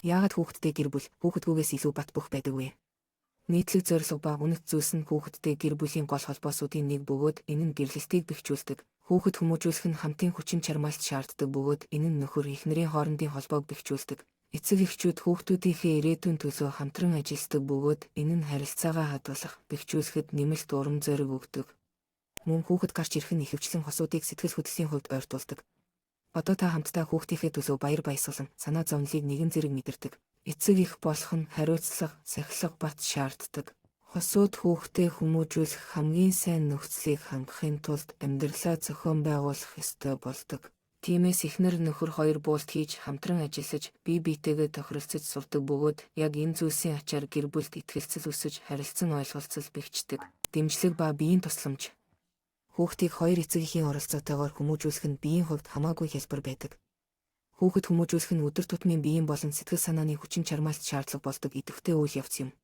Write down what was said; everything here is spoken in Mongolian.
Яагаад хүүхэдтэй гэр бүл хүүхэдгүйгээс илүү бат бөх байдаг вэ? Нийтлэг зорилго ба үнэт зүйлс нь хүүхэдтэй гэр бүлийн гол холбоосуудын нэг бөгөөд энэ нь гэрлэлтийг бэхжүүлдэг. Хүүхэд хүмүүжүүлэх нь хамтын хүчин чармайлт шаарддаг бөгөөд энэ нь нөхөр эхнэрийн хоорондын холбоог бэхжүүлдэг. Эцэг эхчүүд хүүхдүүдийнхээ ирээдүйн төлөө хамтран ажилладаг бөгөөд энэ нь харилцаагаа хадгалах, бэхжүүлэхэд нэмэлт урам зориг өгдөг. Мөн хүүхэд гарч ирэх нь ихэвчлэн хосуудыг сэтгэл хөдлөлийн хувьд ойртуулдаг. Одоо та хамтдаа хүүхдийнхээ төлөө баяр баясгалан, санаа зовнилыг нэгэн зэрэг мэдэрдэг. Эцэг эх болох нь хариуцлага, сахилга бат шаарддаг. Хосууд хүүхдээ хүмүүжүүлэх хамгийн сайн нөхцөлийг хангахын тулд амьдралаа зохион байгуулах ёстой болдог. Тиймээс эхнэр нөхөр хоёр буулт хийж хамтран ажиллаж, бие биетэйгээ тохиролцож сурдаг бөгөөд яг энэ зүйлсийн ачаар гэр бүлд итгэлцэл өсөж, харилцан ойлголцол бэхждэг. Дэмжлэг ба биеийн тусламж. Хүүхдийг хоёр эцэг эхийн оролцоотойгоор хүмүүжүүлэх нь биеийн хувьд хамаагүй хялбар байдаг. Хүүхэд хүмүүжүүлэх нь өдөр тутмын биеийн болон сэтгэл санааны хүчин чармайлт шаардлага болдог идэвхтэй үйл явц юм.